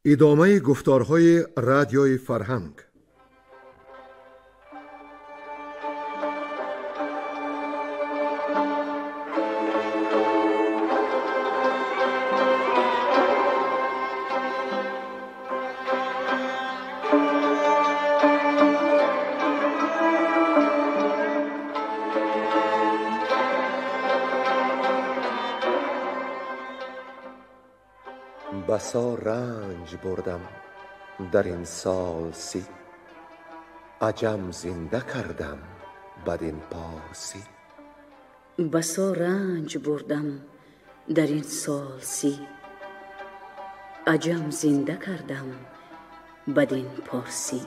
Идомаи гуфторҳои радиои фарҳанг. بسا رنج بردم در این سال 30، عجم زنده کردم بدین پارسی. بسا رنج بردم در این سال 30، عجم زنده کردم بدین پارسی.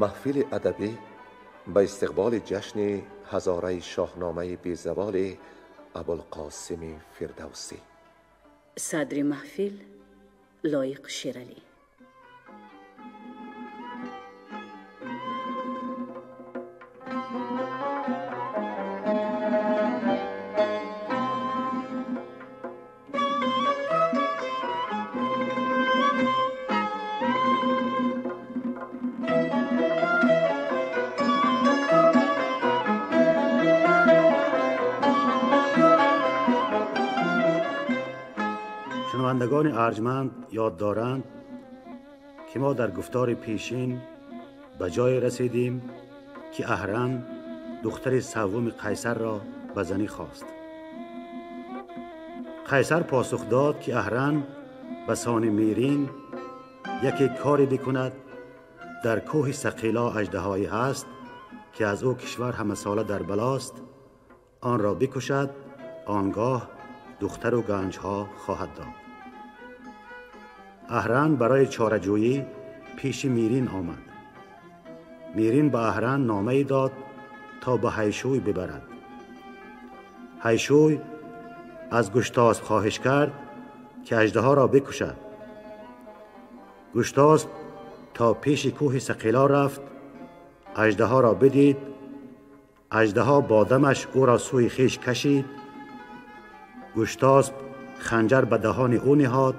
Маҳфили адабӣ ба истиқболи ҷашни ҳазораи шоҳномаи безаволи Абулқосими Фирдавсӣ. Садри маҳфил Лоиқ Шералӣ. شنوندگان ارجمند یاد دارند که ما در گفتار پیشین به جای رسیدیم که اهرن دختر سوم قیصر را به زنی خواست. قیصر پاسخ داد که اهرن به سان میرین یکی کاری بکند، در کوه سقیلا اژدهایی هست که از او کشور همه ساله در بلاست، آن را بکشد، آنگاه دختر و گنجها خواهد داد. اهرن برای چاره‌جویی پیش میرین آمد. میرین به اهرن نامه‌ای داد تا به هیشوی ببرد. هیشوی از گشتاسب خواهش کرد که اژدها را بکشد. گشتاسب تا پیش کوه سقیلا رفت، اژدها را بدید. اژدها با دمش او را سوی خویش کشید. گشتاسب خنجر به دهان او نهاد.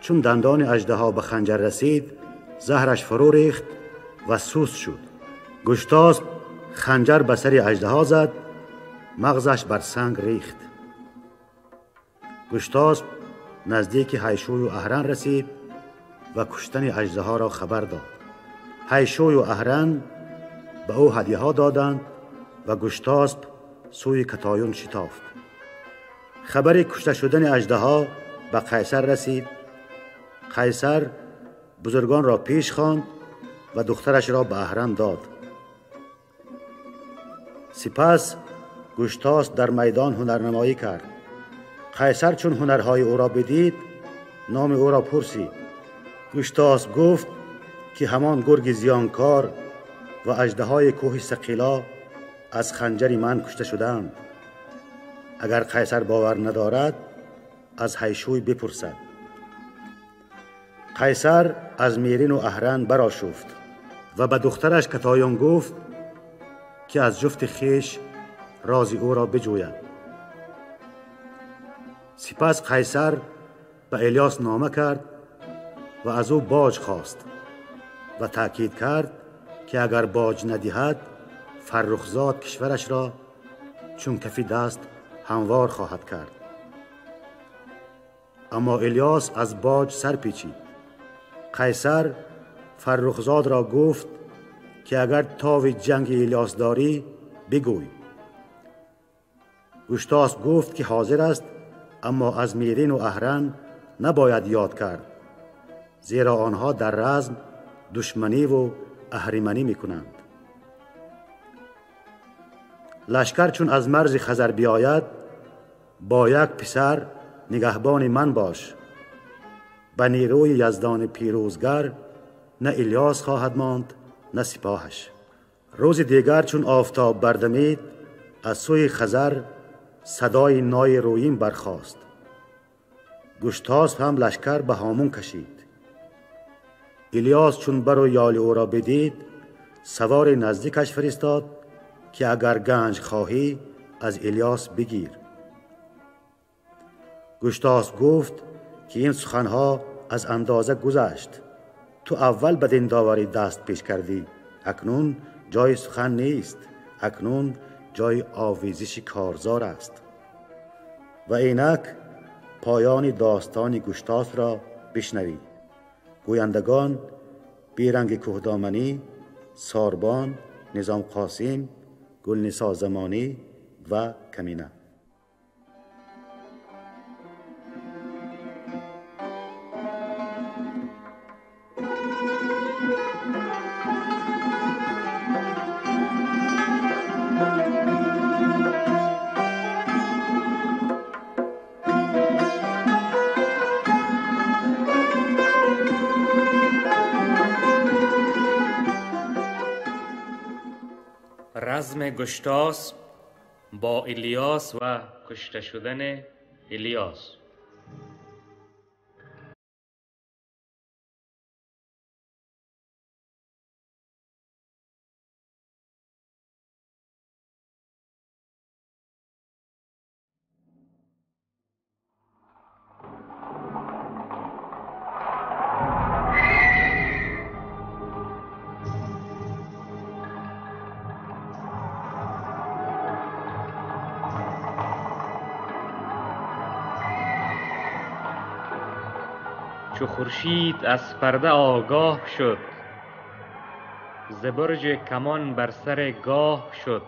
چون دندان اژدها به خنجر رسید، زهرش فرو ریخت و سوس شد. گشتاسب خنجر به سر اژدها زد، مغزش بر سنگ ریخت. گشتاسب نزدیک هیشوی و اهرن رسید و کشتن اژدها را خبر داد. هیشوی و اهرن به او هدیه ها دادند و گشتاسب سوی کتایون شتافت. خبر کشته شدن اژدها به قیصر رسید. قیصر بزرگان را پیش خواند و دخترش را به اهرن داد. سپس گشتاسب در میدان هنرنمایی کرد. قیصر چون هنرهای او را بدید، نام او را پرسید. گشتاسب گفت که همان گرگ زیانکار و اژدهای کوه سقیلا از خنجر من کشته شدند. اگر قیصر باور ندارد، از هیشوی بپرسد. قیصر از میرین و اهرن برآشفت و به دخترش کتایون گفت که از جفت خویش راز او را بجوید. سپس قیصر به الیاس نامه کرد و از او باج خواست و تأکید کرد که اگر باج ندهد، فرخزاد کشورش را چون کفی دست هموار خواهد کرد. اما الیاس از باج سر پیچید. قیصر فرخزاد را گفت که اگر تاو جنگ الیاس داری بگوی. گشتاسب گفت که حاضر است، اما از میرین و اهرن نباید یاد کرد، زیرا آنها در رزم دشمنی و اهریمنی میکنند. لشکر چون از مرز خزر بیاید، با یک پسر نگهبان من باش. به نیروی یزدان پیروزگر نه الیاس خواهد ماند نه سپاهش. روز دیگر چون آفتاب بردمید، از سوی خزر صدای نای رویین برخاست. Гуштасп ҳам лашкар ба ҳомун кашид. Илёс чун бару ёли ӯро бидид, савори наздикаш фиристод ки агар ганҷ хоҳӣ аз Илёс бигир. Гуштасп гуфт ки ин суханҳо аз андоза гузашт. Ту аввал ба дин доварӣ даст пеш кардӣ, акнун ҷои сухан нест, акнун ҷои овезиши корзор аст. Ва инак поёни достони Гуштаспро бишнавед. Гӯяндагон Беранги Кӯҳдоманӣ, Сорбон, Низом Қосим, Гулнисо Замонӣ ва Камина. رزم گشتاسب با الیاس و کشته شدن الیاس. چو خورشید از پرده آگاه شد، ز برج کمان بر سر گاه شد.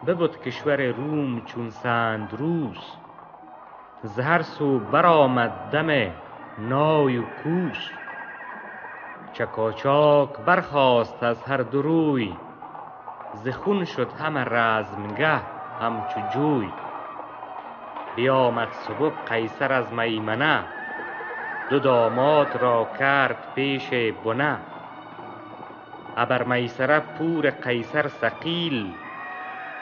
ببد کشور روم چون سندروس، ز هر سو برآمد دم نای و کوس. چکاچاک برخاست از هر دو روی، ز خون شد همه رزمگه همچو جوی. بیامد سبک قیصر از میمنه، دو داماد را کرد پیش بنه. ابر میسره پور قیصر ثقیل،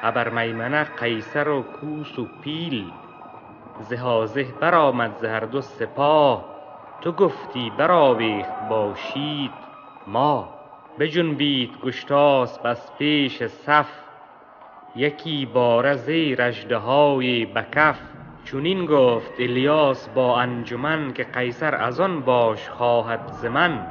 ابر میمنه قیصر و کوس و پیل. ز حاضه برآمد ز هر دو سپاه، تو گفتی برآویخت با شید ما. بجنبید گشتاسب از پیش صف، یکی باره زیر اژدهای به کف. چنین گفت الیاس با انجمن، که قیصر از آن باش خواهد ز من.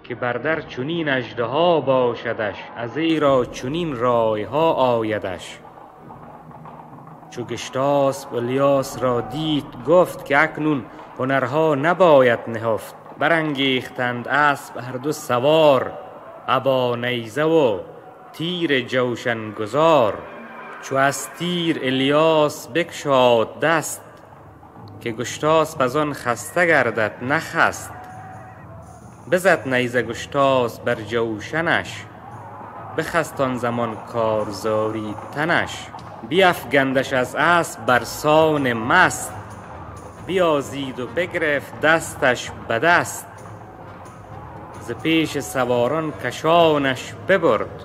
که بر در چنین اژدها باشدش، از ایرا چنین رایها آیدش. چو گشتاسب الیاس را دید، گفت که اکنون هنرها نباید نهفت. برانگیختند اسب هر دو سوار، ابا نیزه و تیر جوشن گذار. چو از تیر الیاس بگشاد دست، که گشتاسب از آن خسته گردد نخست. بزد نیزه گشتاسب بر جوشنش، بخست آن زمان کارزاری تنش. بیفگندش از اسب بر سان مست، بیازید و بگرفت دستش به دست. ز پیش سواران کشانش ببرد،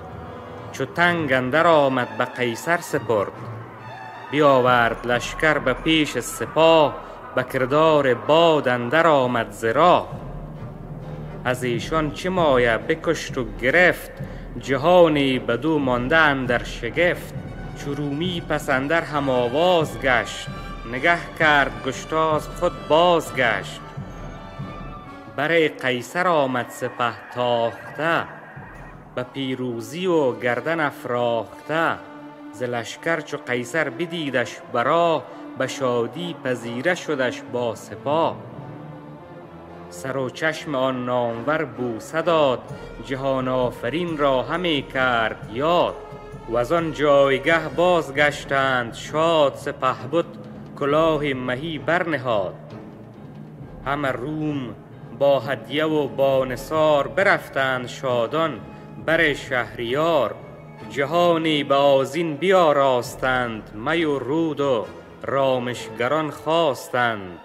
چو تنگ اندر آمد به قیصر سپرد. بیاورد لشکر به پیش سپاه، به کردار باد اندر آمد ز راه. از ایشان چه مایه بکشت و گرفت، جهانی بدو مانده اندر شگفت. چو رومی پس اندر هم آواز گشت، نگه کرد گشتاسب خود بازگشت. بر قیصر آمد سپه تاخته، به پیروزی و گردن افراخته. ز لشکر چو قیصر بدیدش برا، به شادی پذیره شدش با سپاه. سر و چشم آن نامور بوسه داد، جهان آفرین را همی کرد یاد. وزان جایگه بازگشتند شاد، سپهبد کلاه مهی برنهاد. همه روم با هدیه و با نثار، برفتند شادان بر شهریار. جهانی به آذین بیاراستند، می و رود و رامشگران خواستند.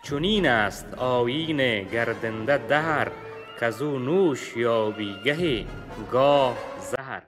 چنین است آیین گردنده دهر، کزو نوش یابی گهی گاه زهر.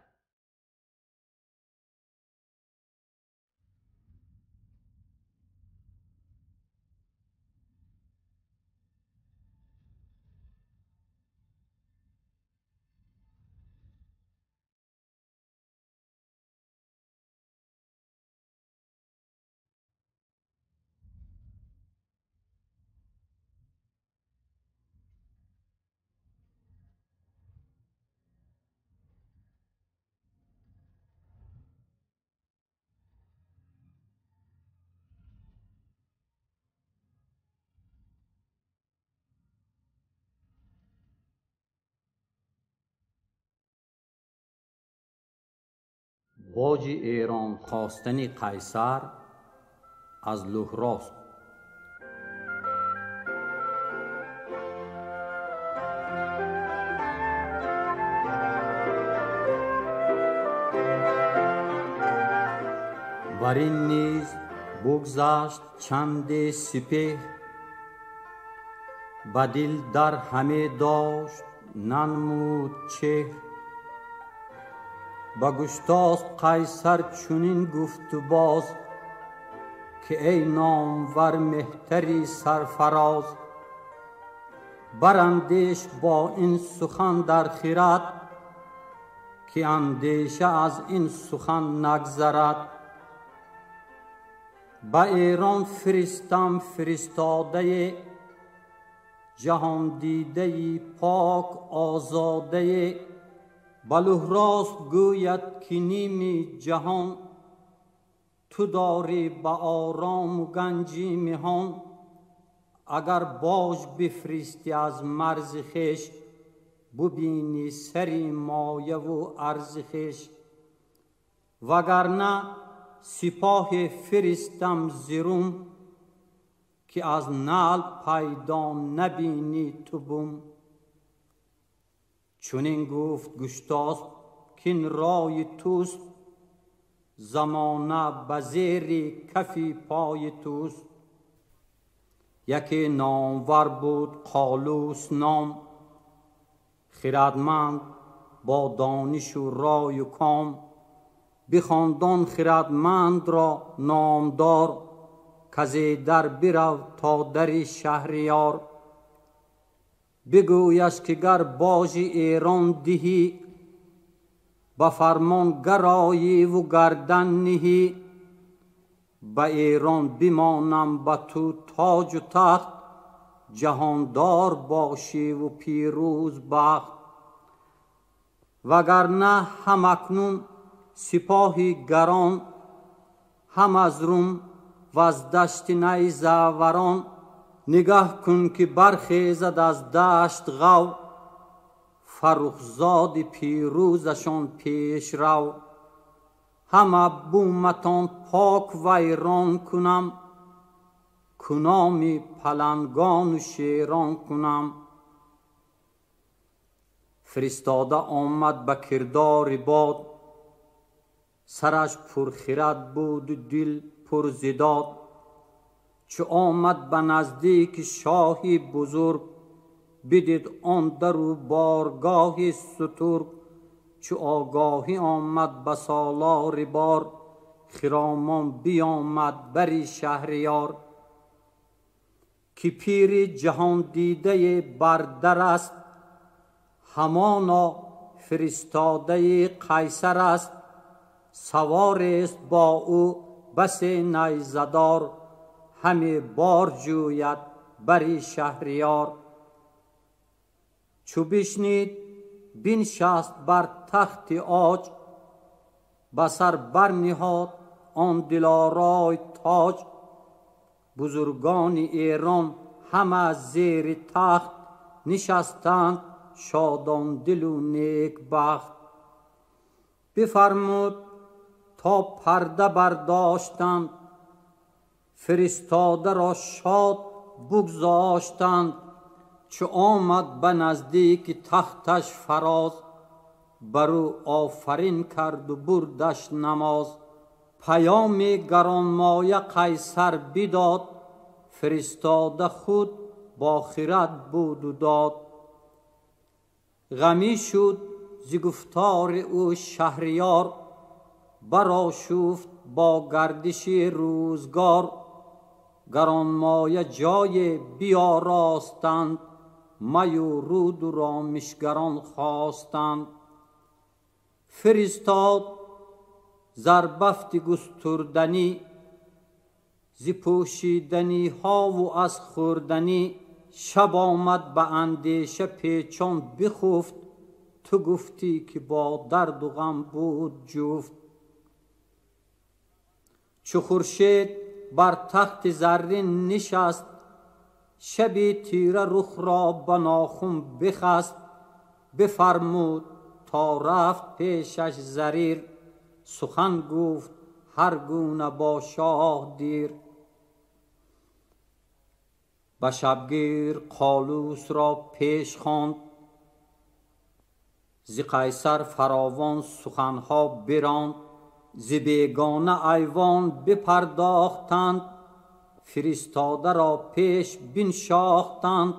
Боҷи Эрон хостани Қайсар аз Лӯҳросп. Бар ин низ бигзашт чанде сипеҳр, ба дил дар ҳаме дошт нанмуд чеҳр. Ба Гуштосп Қайсар чунин гуфту боз, ки эй номвар меҳтари сарфароз, барандеш бо ин сухан дар хирад, ки андеша аз ин сухан нагзарад. Ба Эрон фиристам фиристодае, ҷаҳондидаи пок озодае. Ба Лӯҳросп гӯяд ки ними ҷаҳон, ту дорӣ ба орому ганҷи меҳон. Агар боҷ бифристӣ аз марзи хеш, бубинӣ сари мояву арзи хеш. Вагарна сипоҳе фиристам зирум, ки аз нал пайдо набинӣ ту бум. Чунин гуфт Гуштосп кин рои туст, замона ба зери кафи пои туст. Яке номвар буд Қолус ном, хирадманд бо донишу рою ком. Бихонд он хирадмандро номдор, казе дар бирав то дари шаҳриёр. Бигӯяш ки гар боҷи Эрон диҳӣ, ба фармон гароиву гардан ниҳӣ. Ба Эрон бимонам ба ту тоҷу тахт, ҷаҳондор бошиву пирӯз бахт. Вагарна ҳамакнун сипоҳи гарон, ҳам аз Рум ваз дашти найзаварон. Нигаҳ кун ки бархезад аз дашт ғав, фаррухзоди пирӯзашон пешрав. Ҳама буматон пок вайрон кунам, куноми палангону шерон кунам. Фиристода омад ба кирдори бод, сараш пурхирад буду дил пурзидод. Чу омад ба наздики шоҳи бузург, бидид он дару боргоҳи сутург. Чу огоҳӣ омад ба солори бор, хиромон биёмад бари шаҳриёр. Ки пири ҷаҳондидае бар дар аст, ҳамоно фиристодаи Қайсар аст. Саворест бо ӯ басе найзадор, ҳаме бор ҷӯяд бари шаҳриёр. Чу бишнид биншаст бар тахти оҷ, ба сар барниҳод он дилорой тоҷ. Бузургони Эрон ҳама зери тахт, нишастанд шодондилу некбахт. Бифармуд то парда бардоштанд, фиристодаро шод бугзоштанд. Чу омад ба наздики тахташ фароз, бар ӯ офарин карду бурдаш намоз. Паёми гаронмоя Қайсар бидод, фиристода худ бо хирад буду дод. Ғамӣ шуд зи гуфтори ӯ шаҳриёр, барошуфт бо гардиши рӯзгор. Гаронмоя ҷое биёростанд, маю руду ромишгарон хостанд. Фиристод зарбафти густурданӣ, зи пӯшиданиҳову аз хӯрданӣ. Шаб омад ба андеша печон бихуфт, ту гуфтӣ ки бо дарду ғам буд ҷуфт. Чу хуршед бар тахти заррин нишаст, шаби тира рухро ба нохун бихаст. Бифармуд то рафт пешаш зарир, сухан гуфт ҳар гуна бо шоҳ дир. Ба шабгир Қолус ро пеш хонд, зи Қайсар фаровон суханҳо биронд. Зи бегона айвон бипардохтанд, фиристода ро пеш биншохтанд.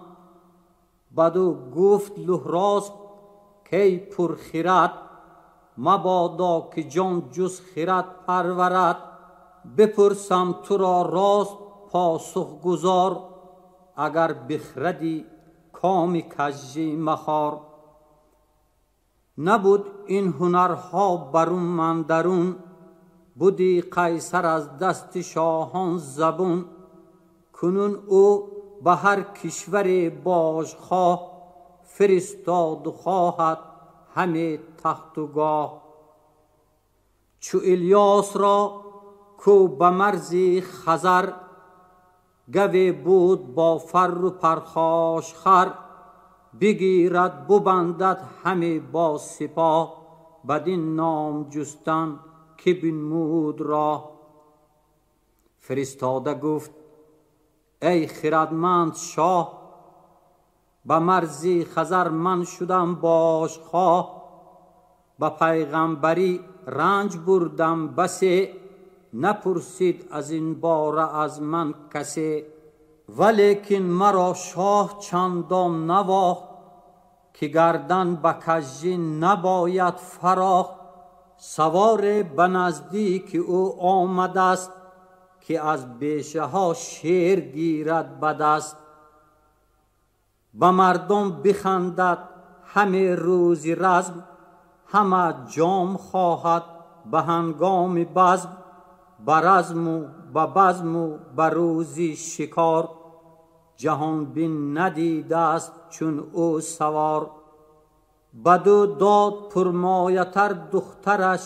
Баду гуфт Луҳросп кай пурхирад, мабодо ки ҷон ҷуз хирад парварад. Бипурсам туро рост посух гузор, агар бихрадӣ коми кажжӣ махор. Набуд ин ҳунарҳо бару мандарун, буди Қайсар аз дасти шоҳон забун. Кунун ӯ ба ҳар кишваре божхоҳ, фиристоду хоҳад ҳаме тахту гоҳ. Чу Илёсро ку ба марзи Хазар, гаве буд бо фарру пархош хар. Бигирад бубандад ҳаме бо сипоҳ, бадин ном ҷустан ки бинмуд роҳ. Фиристода гуфт эй хирадманд шоҳ, ба марзи Хазар ман шудам божхоҳ. Ба пайғамбарӣ ранҷ бурдам басе, напурсид аз ин бора аз ман касе. Валекин маро шоҳ чандон навохт, ки гардан ба кажжӣ набояд фарохт. Саворе ба наздики ӯ омадаст, ки аз бешаҳо шер гирад ба даст. Ба мардум бихандад ҳаме рӯзи разм, ҳама ҷом хоҳад ба ҳангоми базм. Ба разму ба базму ба рӯзи шикор, ҷаҳонбин надидааст чун ӯ савор. Баду дод пурмоятар духтараш,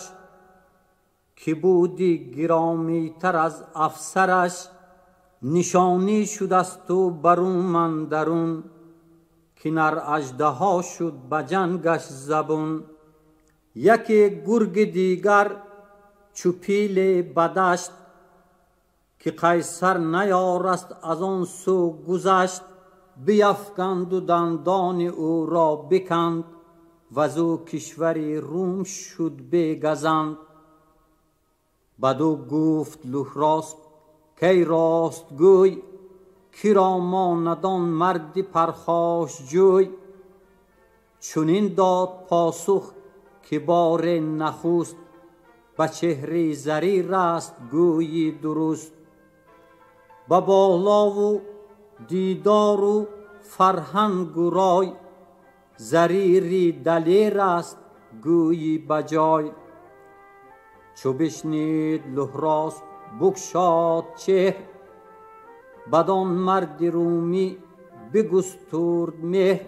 ки буди гиромитар аз афсараш. Нишонӣ шудасту бару мандарун, ки нар аждаҳо шуд ба ҷангаш забун. Яке гурги дигар чу пиле ба дашт, ки Қайсар наёраст аз он сӯ гузашт. Биафканду дандони ӯро биканд, вазу кишвари Рум шуд бегазанд. Баду гуфт Луҳросп кай ростгӯй, киро монад он марди пархошҷӯй. Чунин дод посух ки боре нахуст, ба чеҳри зарир аст гӯйи дуруст. Ба болову дидору фарҳангу рой, зарири далер аст гӯйи ба ҷой. Чу бишнид Луҳросп букшод чеҳр, бадон марди румӣ бигустурд меҳр.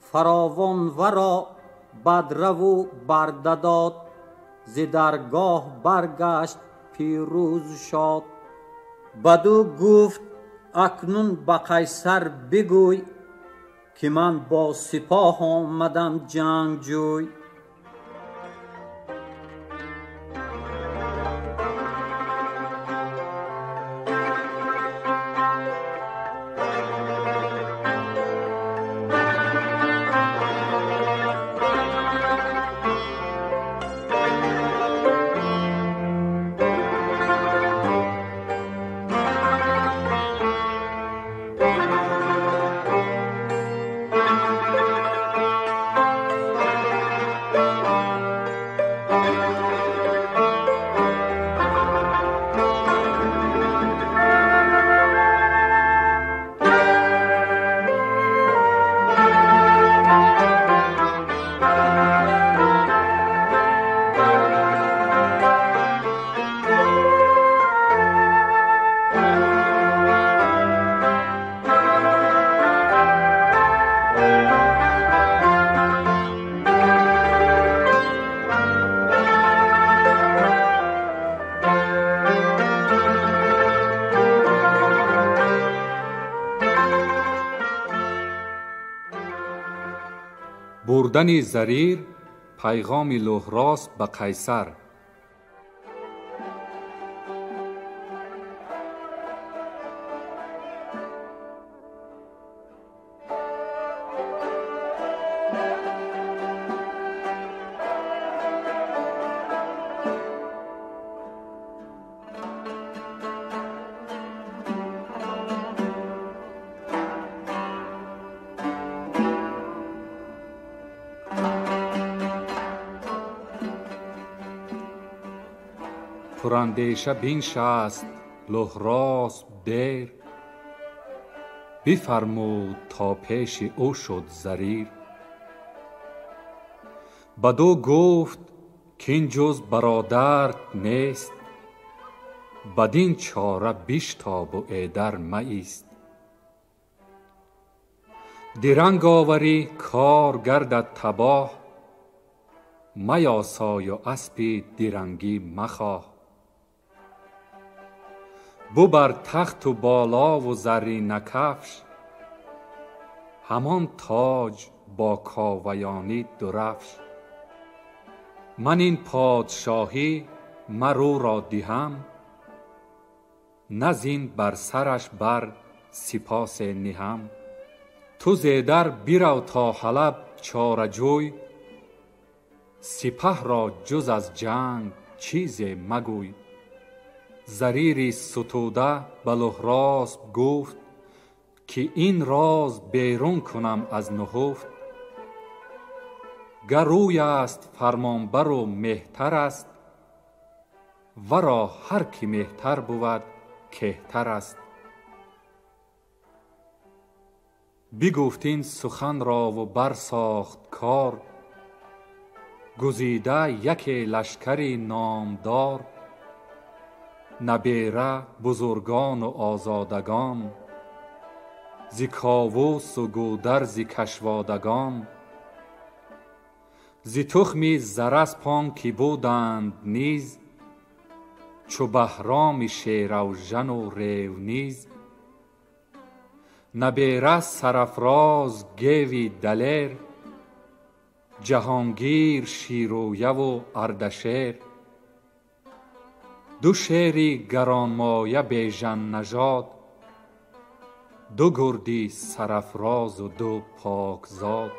Фаровон варо бадраву барда дод, зи даргоҳ баргашт пирӯзу шод. Баду гуфт акнун ба Қайсар бигӯй, ки ман бо сипоҳ омадам ҷангҷӯй. Бурдани Зарир пайғоми Луҳросп ба Қайсар. Пурандеша биншаст Луҳросп дер, бифармуд то пеши ӯ шуд Зарир. Бадӯ гуфт кин ҷуз бародарт нест, бадин чора биштобу эдар маист. Диранг оварӣ кор гардад табоҳ, маясою аспи дирангӣ махоҳ. Бубар тахту болову зарринакафш, ҳамон тоҷ бо Коваёнӣ дурафш. Ман ин подшоҳӣ мар ӯро диҳам, на зин бар сараш бар сипосе ниҳам. Ту зедар бирав то Ҳалаб чораҷӯй, сипаҳро ҷуз аз ҷанг чизе магӯй. Зарири сутуда ба Луҳросп гуфт, ки ин роз берун кунам аз нуҳуфт. Гар ӯй аст фармонбару меҳтар аст, варо ҳар ки меҳтар бувад кеҳтар аст. Бигуфт ин суханрову барсохт кор, гузида яке лашкари номдор. Набера бузургону озодагон, зи Ковусу Гударзи кашводагон. Зи тухми Зараспон ки буданд низ, чу Баҳроми Шеравжану Ревниз. Набера сарафроз Геви далер, Ҷаҳонгир Ширӯяву Ардашер. Ду шери гаронмоя Бежаннажод, ду гурди сарафрозу ду покзод.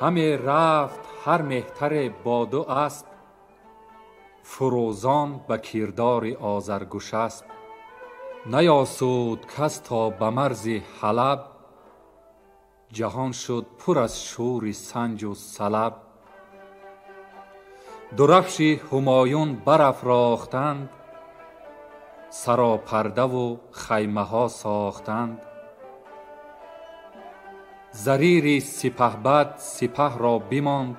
Ҳаме рафт ҳар меҳтаре бо ду асп, фурӯзон ба кирдори Озаргушасп. Наёсуд кас то ба марзи Ҳалаб, ҷаҳон шуд пур аз шӯри санҷу салаб. Дурафши Ҳумоюн барафрохтанд, саропардаву хаймаҳо сохтанд. Зарири сипаҳбад сипаҳро бимонд,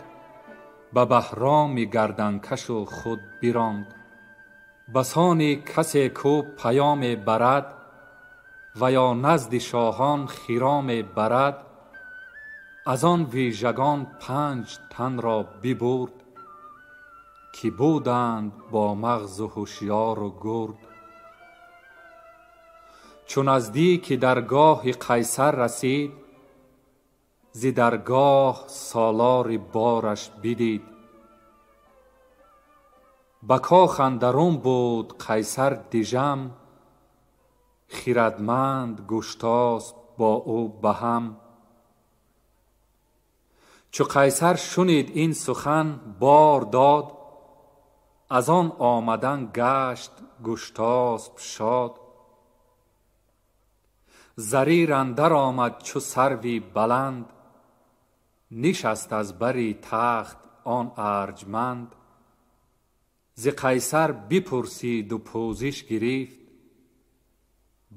ба Баҳроми гарданкашу худ биронд. Басони касе кӯ паёме барад, ва ё назди шоҳон хироме барад, аз он вижагон 5 танро бибурд, ки буданд бо мағзу ҳушёру гурд. Чу наздики даргоҳи Қайсар расид, зи даргоҳ солори бораш бидид. Ба кох андарун буд Қайсар дижам, хирадманд Гуштосп бо ӯ ба ҳам. Чу Қайсар шунид ин сухан бор дод, аз он омадан гашт Гуштосп шод. Зарир андар омад чу сарви баланд, нишаст аз бари тахт он арҷманд. Зи Қайсар бипурсиду пӯзиш гирифт,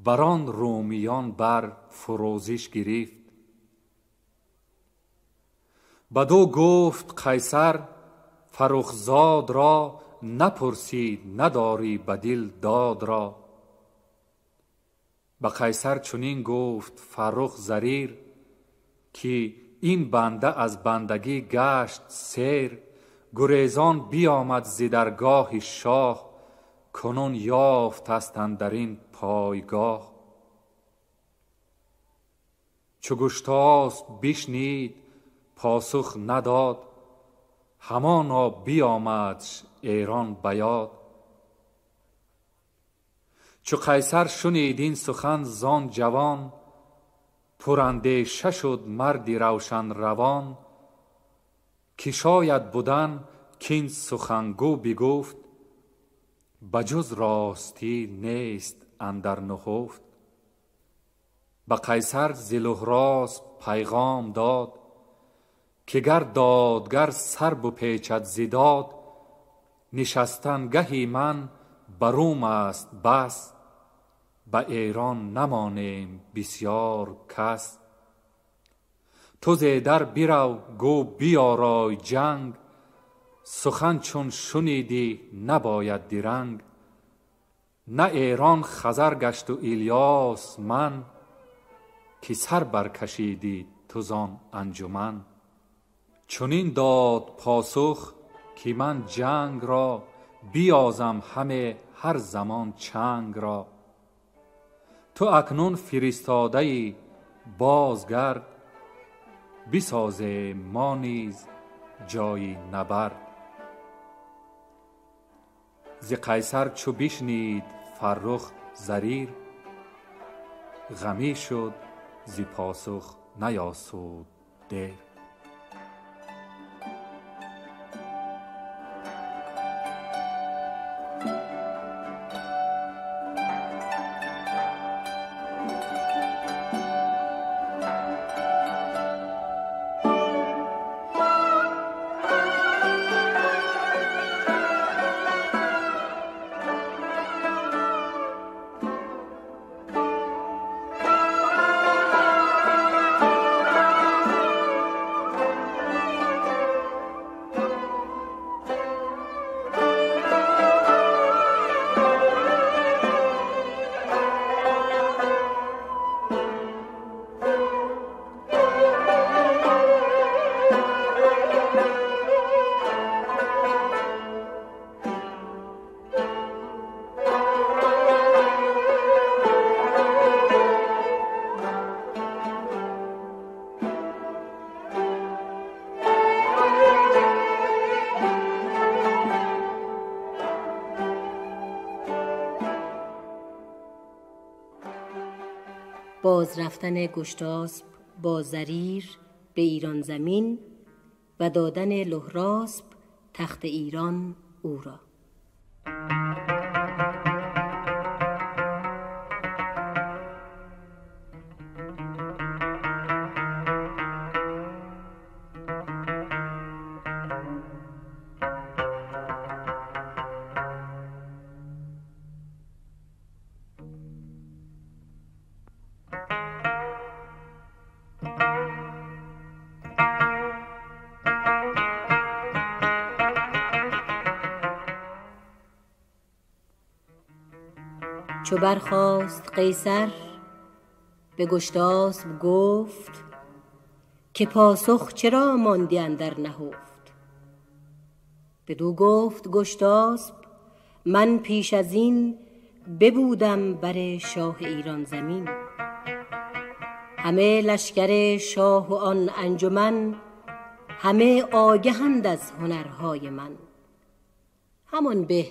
бар он румиён бар фурӯзиш гирифт. Бадӯ гуфт Қайсар Фаррухзод ро, напурсид надорӣ ба дил дод ро. Ба Қайсар чунин гуфт Фаррух Зарир, ки ин банда аз бандагӣ гашт сер. Гурезон биомад зи даргоҳи шоҳ, кунун ёфт аст андар ин пойгоҳ. Чу Гуштосп бишнид посух надод, ҳамоно биомадш Эрон ба ёд. Чу Қайсар шунид ин сухан зон ҷавон, пурандеша шуд марди равшанравон, ки шояд будан кин сухангӯ бигуфт, ба ҷуз ростӣ нест андар нуҳуфт. Ба Қайсар зи Луҳросп пайғом дод, ки гар додгар сар бупечад зи дод, нишастангаҳи ман بروم است بس، به ایران نمانیم بسیار کس. تو ز در برو گو بیارای جنگ، سخن چون شنیدی نباید درنگ. نه ایران خزر گشت و ایلیاس من، که سر برکشیدی تو زان انجمن. چنین داد پاسخ که من جنگ را، بیازم همه هر زمان چنگ را. تو اکنون فرستاده ای بازگرد، بسازیم ما نیز جای نبرد. ز قیصر چو بشنید فرخ زریر، غمی شد ز پاسخ نیاسود دیر. باز رفتن گشتاسب با زریر به ایران زمین و دادن لهراسب تخت ایران او را. چو برخاست قیصر به گشتاسب گفت که پاسخ چرا ماندی اندر نهفت. بدو گفت گشتاسب من پیش از این ببودم بر شاه ایران زمین. همه لشکر شاه و آن انجمن همه آگهند از هنرهای من. همان به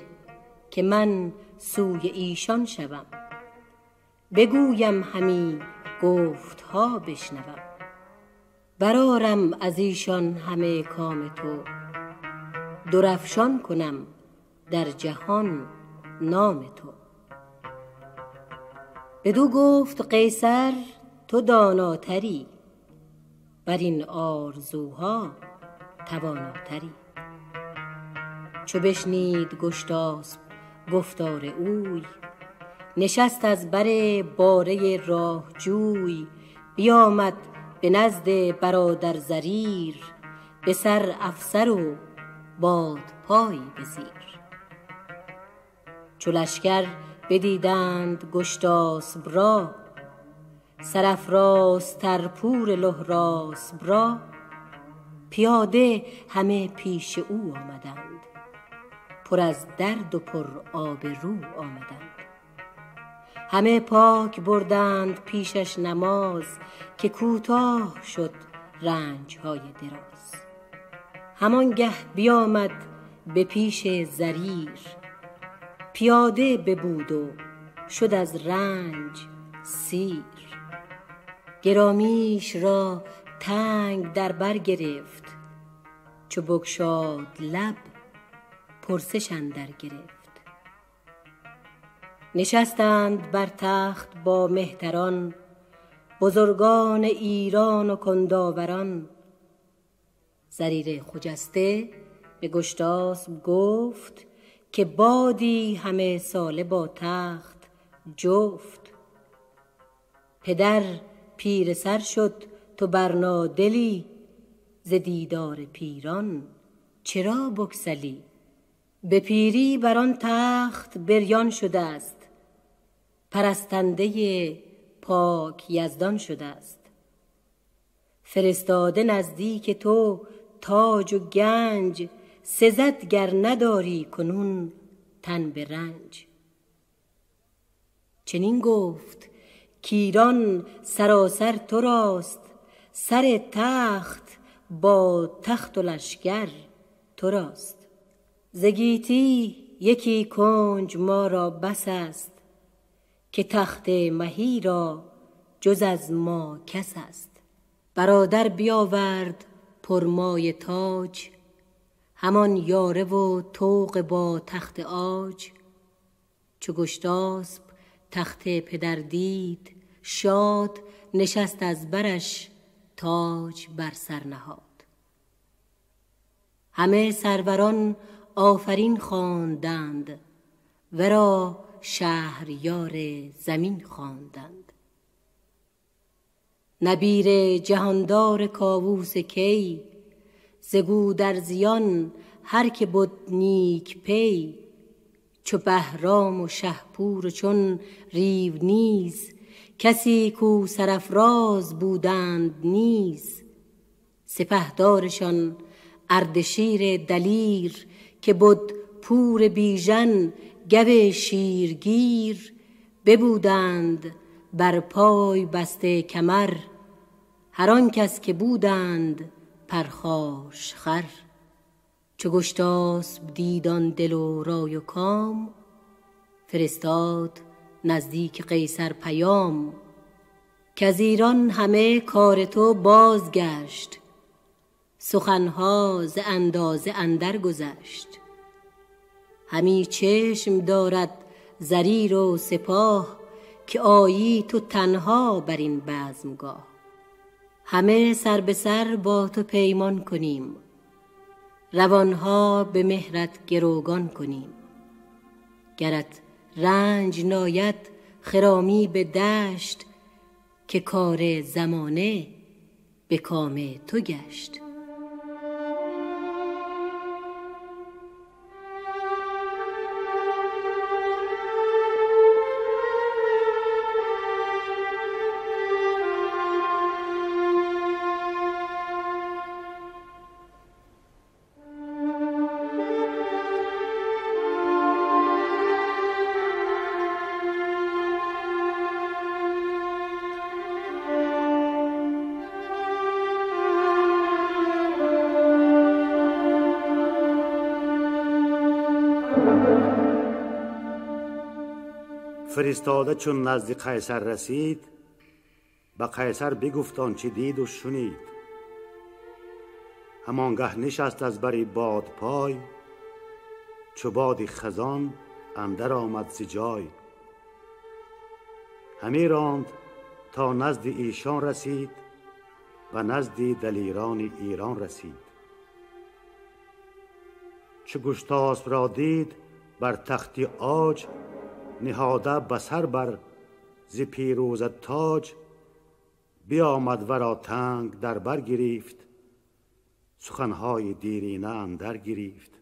که من سوی ایشان شوم، بگویم همی گفتها بشنوم. برآرم از ایشان همه کام تو، درفشان کنم در جهان نام تو. بدو گفت قیصر تو داناتری، بر این آرزوها تواناتری. چو بشنید گشتاسب گفتار اوی، نشست از بر باره راه جوی. بیامد به نزد برادر زریر، به سر افسر و بادپایی به زیر. چو لشکر بدیدند گشتاسب را، سرافرازتر پور لهراسب را. پیاده همه پیش او آمدند، پر از درد و پر آب رو آمدند. همه پاک بردند پیشش نماز، که کوتاه شد رنجهای دراز. همانگه بیامد به پیش زریر، پیاده ببود و شد از رنج سیر. گرامیش را تنگ در بر گرفت، چو بگشاد لب پرسش اندر گرفت. نشستند بر تخت با مهتران، بزرگان ایران و کنداوران. زریر خجسته به گشتاسب گفت که بادی همه ساله با تخت جفت. پدر پیر سر شد تو برنادلی، ز دیدار پیران چرا بگسلی؟ به پیری بر آن تخت بریان شده است، پرستنده پاک یزدان شده است. فرستاده نزدیک تو تاج و گنج، سزد گر نداری کنون تن به رنج. چنین گفت کایران سراسر تو راست، سر تخت با تخت و لشکر تو راست. ز گیتی یکی کنج ما را بس است، که تخت مهی را جز از ما کس است. برادر بیاورد پرمایه تاج، همان یاره و طوق با تخت عاج. چو گشتاسب تخت پدر دید، شاد نشست از برش تاج بر سر نهاد. همه سروران آفرین خواندند، ورا شهریار زمین خواندند. نبیر جهاندار کاووس کی، ز گودرزیان هر که بد نیک پی. چو بهرام و شهپور و چون ریو نیز، کسی کو سرافراز بودند نیز. سپهدارشان اردشیر دلیر، که بد پور بیژن گو شیرگیر. ببودند بر پای بسته کمر، هر آن کس که بودند پرخاشخر. چو گشتاسب دید آن دل و رای و کام، فرستاد نزدیک قیصر پیام. کز ایران همه کار تو بازگشت، سخنها ز اندازه اندر گذشت. همی چشم دارد زریر و سپاه، که آیی تو تنها بر این بزمگاه. همه سر به سر با تو پیمان کنیم، روانها به مهرت گروگان کنیم. گرت رنج ناید خرامی به دشت، که کار زمانه به کام تو گشت. Фиристода чун назди Қайсар расид, ба Қайсар бигуфт он чӣ диду шунид. Ҳамонгаҳ нишаст аз бари бодпой, чу боди хазон андар омад зи ҷой. Ҳамӣ ронд то назди эшон расид ва назди далерони Эрон расид. Чу Гуштосп ро дид бар тахти оҷ, ниҳода ба сар бар зи пирӯза тоҷ. Биомад варо танг дар бар гирифт, суханҳои дирина андар гирифт.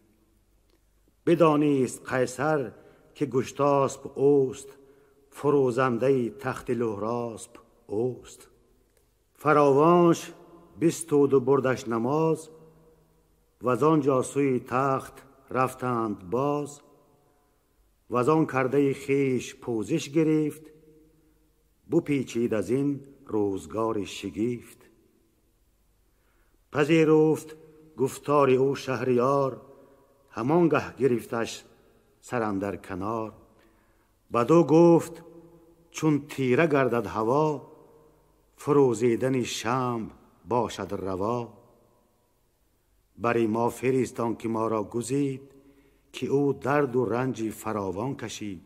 Бидонист Қайсар ки Гуштосп ӯст, фурӯзандаи тахти Лӯҳросп ӯст. Фаровонш бистуду бурдаш намоз, ваз он ҷо сӯи тахт рафтанд боз. Ваз он кардаи хеш пӯзиш гирифт, бупечид аз ин рӯзгори шигифт. Пазируфт гуфтори ӯ шаҳриёр, ҳамон гаҳ гирифташ сар андар канор. Бадӯ гуфт чун тира гардад ҳаво, фурӯзидани шамъ бошад раво. Бари мо фиристон ки моро гузид, ки ӯ дарду ранҷи фаровон кашид.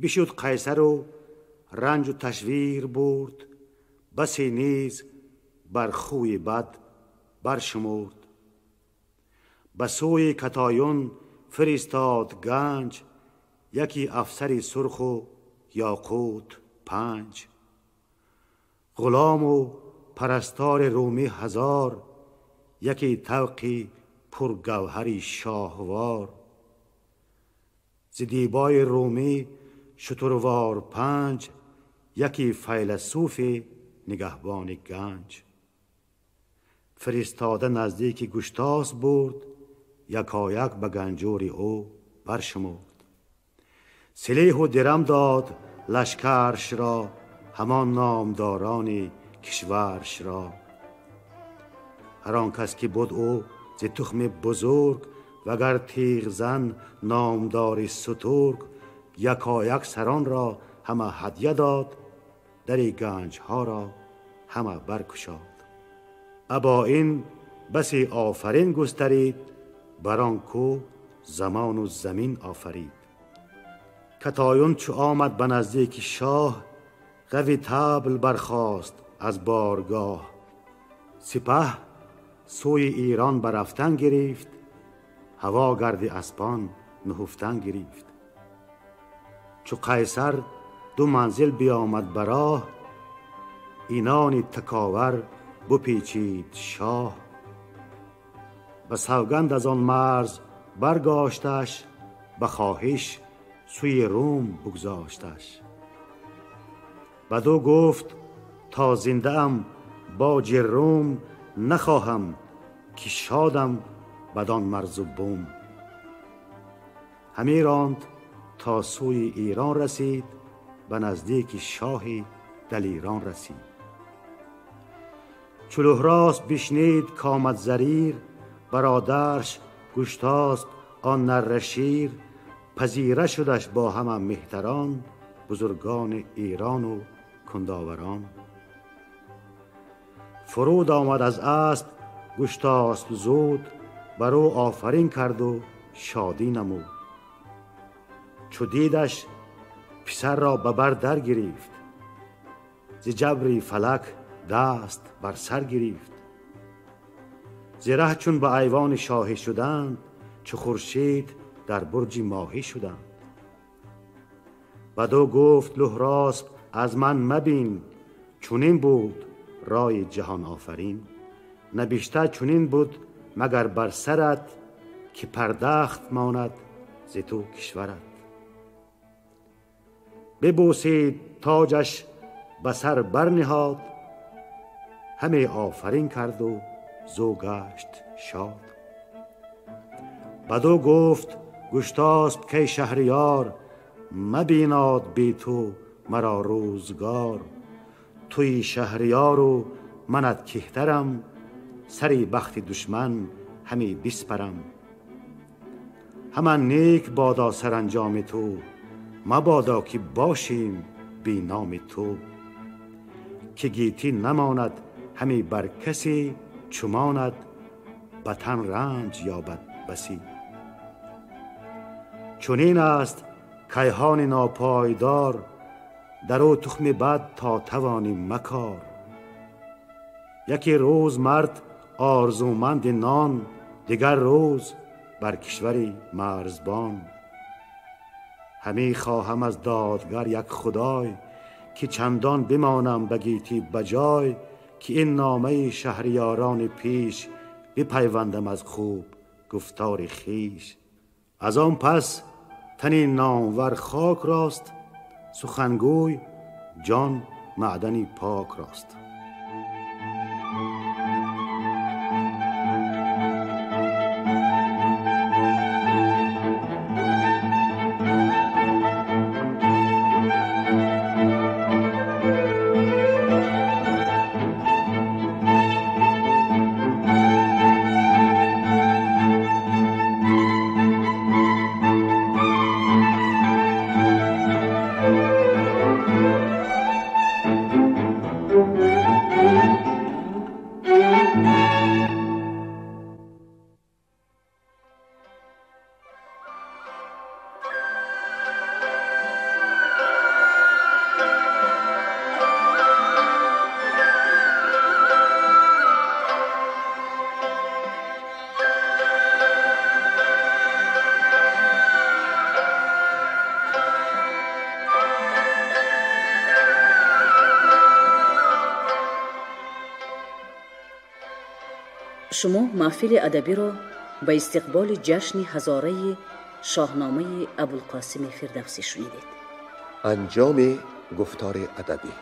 Бишуд Қайсару ранҷу ташвир бурд, басе низ бар хӯи бад баршумурд. Ба сӯи Катоюн фиристод ганҷ, яке афсари сурху ёқут панҷ. Ғулому парастори румӣ ҳазор, яке тавқи пургавҳари шоҳвор. Зи дибои румӣ шутурвор панҷ, яке файласуфи нигаҳбони ганҷ. Фиристода наздики Гуштосп бурд, якояк ба ганҷури ӯ баршумурд. Силеҳу дирам дод лашкаршро, ҳамон номдорони кишваршро. Ҳар он кас ки буд ӯ зи тухми бузург, вагар тиғзан номдори сутург, якояк саронро ҳама ҳадя дод, дари ганҷҳоро ҳама баркушод. Або ин басе офарин густарид, бар он ку замону замин офарид. Катоюн чу омад ба наздики шоҳ, ғави табл бархост аз боргоҳ. Сипаҳ сӯи Эрон барафтан гирифт, ҳаво гарди аспон нуҳуфтан гирифт. Чу Қайсар ду манзил биомад ба роҳ, инони таковар бупечид шоҳ. Ба савганд аз он марз баргошташ, ба хоҳиш сӯи Рум бигзошташ. Баду гуфт то зиндаам боҷи Рум, нахоҳам ки шодам бадон марзу бум. Ҳамӣ ронд то сӯи Эрон расид, ба наздики шоҳи далирон расид. Чу Лӯҳросп бишнид комад Зарир, бародарш Гуштосп он наррашир, пазира шудаш бо ҳама меҳтарон, бузургони Эрону кундоварон. Фуруд омад аз асп Гуштосп зуд, бар ӯ офарин карду шодӣ намуд. Чу дидаш писарро ба бар дар гирифт, зи ҷабри фалак даст бар сар гирифт. Зи раҳ чун ба айвони шоҳӣ шуданд, чу хуршид дар бурҷи моҳӣ шуданд. Баду гуфт Лӯҳросп аз ман мабин, чунин буд ройи ҷаҳонофарин. Набишта чунин буд магар бар сарат, ки пардахт монад зи ту кишварат. Бибӯсид тоҷаш ба сар барниҳод, ҳаме офарин карду зӯ гашт шод. Баду гуфт Гуштосп кай шаҳриёр, мабинод бе ту маро рӯзгор. Туи шаҳриёру манат кеҳтарам, сари бахти душман ҳаме биспарам. Ҳама нек бодо саранҷоми ту, мабодо ки бошем бе номи ту. Ки гетӣ намонад ҳаме бар касе, чу монад ба тан ранҷ ёбад басӣ. Чунин аст кайҳони нопойдор, дар ӯ тухми бад то тавонӣ макор. Яке рӯз мард орзуманди нон, дигар рӯз бар кишвари марзбон. Ҳамӣ хоҳам аз додгар як худой, ки чандон бимонам ба гетӣ ба ҷой, ки ин номаи шаҳриёрони пеш бипайвандам аз хуб гуфтори хеш. Аз он пас тани номвар хок рост, сухангӯй ҷон маъдани пок рост. Thank you. Шумо маҳфили адабиро ба истиқболи ҷашни ҳазораи Шоҳномаи Абулқосими Фирдавсӣ шунидед. Анҷоми гуфтори адабӣ.